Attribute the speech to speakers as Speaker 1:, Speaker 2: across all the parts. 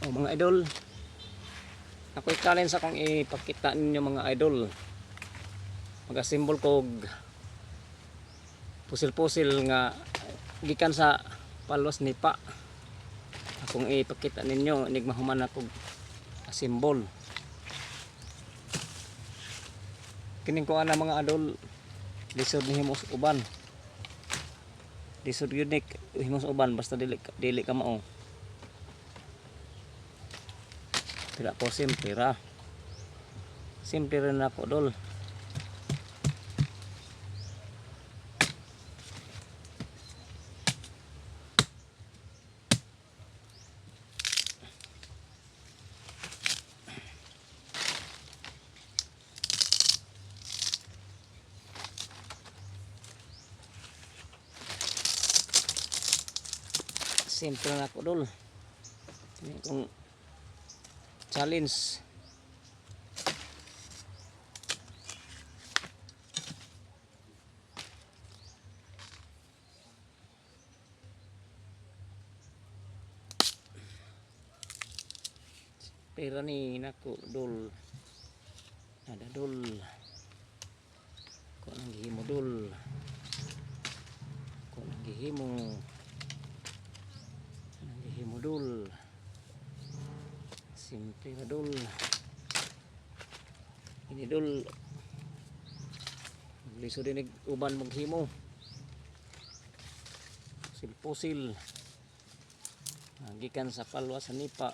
Speaker 1: Oh, mga idol. Ako'y challenge akong ipakita ninyo, mga idol. Mag-assemble kog pusil-pusil nga gikan sa Palos Nipa. Akong ipakita ninyo inig mahuman ako assemble. Kining ko ana, mga idol, lisod ni himos uban. Lisod yun ni himos uban basta dili ka mao. Pero ako simple ra. Simple rin ako, dol. Simple na ako, dol. Kini kong challenge. Pera ni nako, dol. Nada, dol. Ko nang gihimo, dol. Ko nang gihimo. Nang gihimo, dol. Simple na, dol. Ini, dol. Lisod din uban maghimo. Pusil-pusil. Gikan sa Palwa sa Nipa.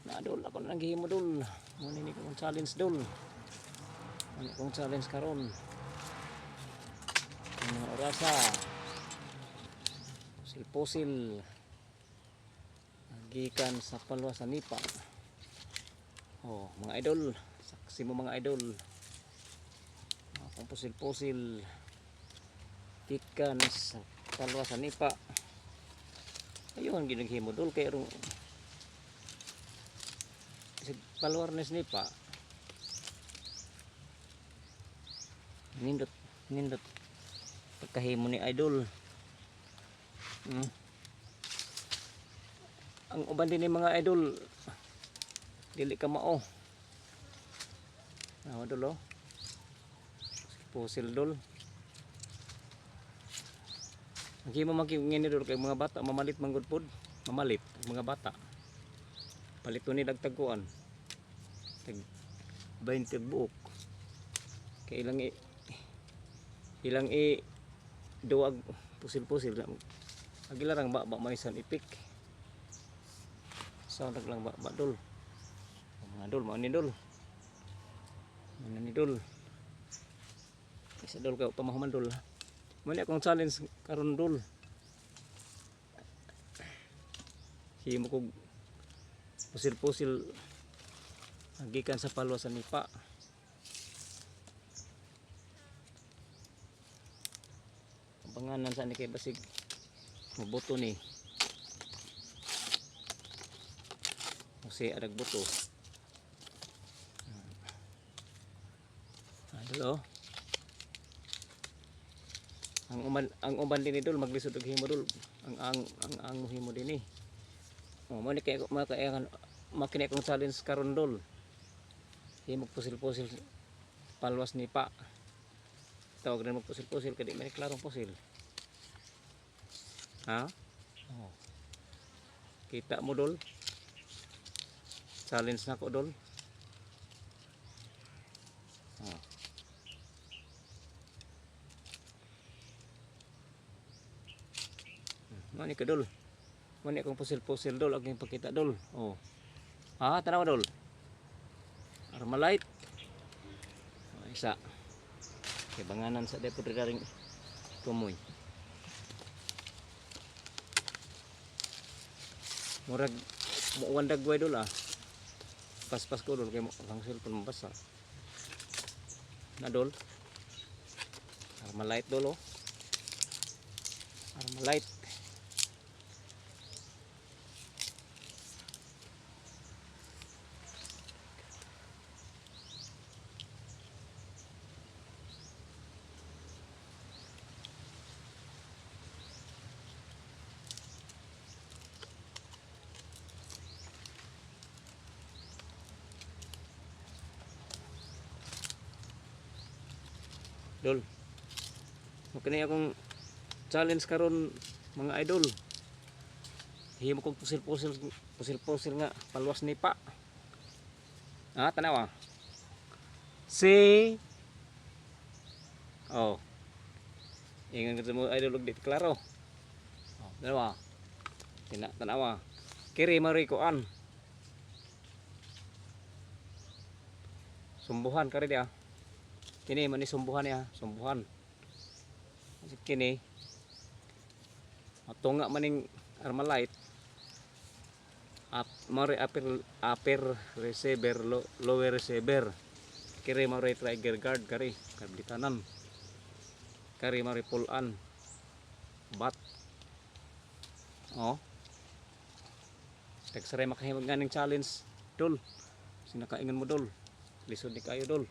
Speaker 1: Na, dol, ako nang gihimo, dol. Mo ni kong challenge, dol. Ano kong challenge karon? Ang mga orasa. Pusil-pusil. Gikan sa Palwa sa Nipa. Oh, mga idol, saksi mo, mga idol. Akong pusil-pusil. Gikan sa Palwa sa Nipa. Ayun, ginaghimo, dol, kay rong sa Palwar ni Nipa. Nindot, nindot. Pagkahimo ni idol. Ang uban din ni, mga idol, dili ka mao. Ah, dol oh. Pusil, dol. Ang man ngini, dol, kay mga bata mamalit man gud pod. Mamalit ang mga bata. Palito ni dagtagkuan. Tag 20 buok. Kay ilang i duwag pusil-pusil. Agila rang ba may san ipik. Sound lang ba ba, dol. Mga dol, mao ni dol. Mao ni dol. Isa, dol, kay pamahuman, dol. Mao ni akong challenge karon, dol. Himo kog pusil-pusil gikan sa Palwa sa Nipa. Ang pangalan sa ni kay basig mabuto ni. Kasi arag buto. Ah, dol oh. Ang uban din ni, dol, maglisod og himo, dol. Ang himo din eh. Oh, mo ni kay makaya makini akong challenge karon, dol. Himo pusil-pusil Palwas Nipa. Tawag rin mo pusil-pusil kay di man klarong pusil. Ha? Oh. Kita mo, dol. Challenge na ko, dol. Oh. Mo ni ka, dol. Mo ni akong pusil-pusil, dol, akong pakita, dol. Oh. Ah, tanaw, dol. Armalite. Oh, isa. Kay banganan sa depo rin tumoy. Murag mo dagway, dol ah. Paspas ko, dol, kay mo ang cellphone mabasa. Na, dol. Armalite, dol oh. Armalite. Dol. Mo kini akong challenge karon, mga idol. Himo kog pusil-pusil, pusil-pusil nga paluwas ni pa. Ah, tanawa. Si. Oh. Ingon ko mo, idol, og di klaro. Oh, tanawa. Tina tanawa. Kiri mari kuan. Sumbuhan kari dia. Kini man ni sumbuhan niya, sumbuhan. Kasi kini ato nga maning Armalite up mari upper receiver, lower receiver. Kiri mari trigger guard, kari kablitanan, kari mari pull-an bat. Oh, tagsaray makahimog nga ning challenge, dol. Sinakaingon mo, dol, lisod ni kayo, dol.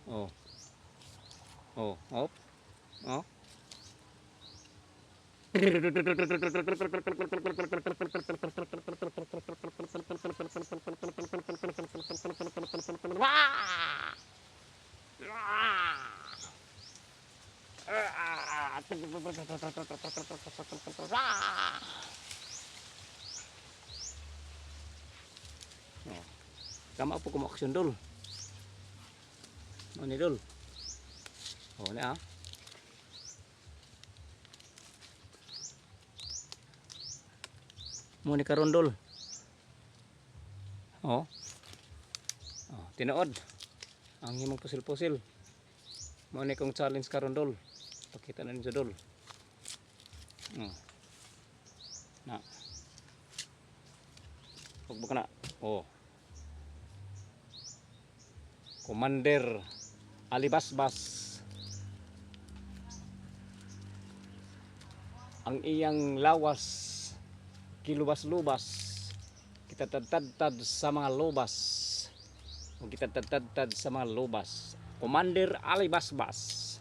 Speaker 1: Oh. Oh. Kama po ko mo aksyon, dol. Ano ni, dol? Oh, na ah. Mo ni karon, dol. Oh. Oh, tinuod. Ang himong pusil-pusil. Mo ni kong challenge karon, dol. Pakita na ninyo, dol. Oh. Na. Huwag ka na. Oh. Commander Alibasbas. Ang iyang lawas kilubas-lubas, kitatadtad sa mga lubas o kitatadtad sa mga lubas. Commander Alibasbas.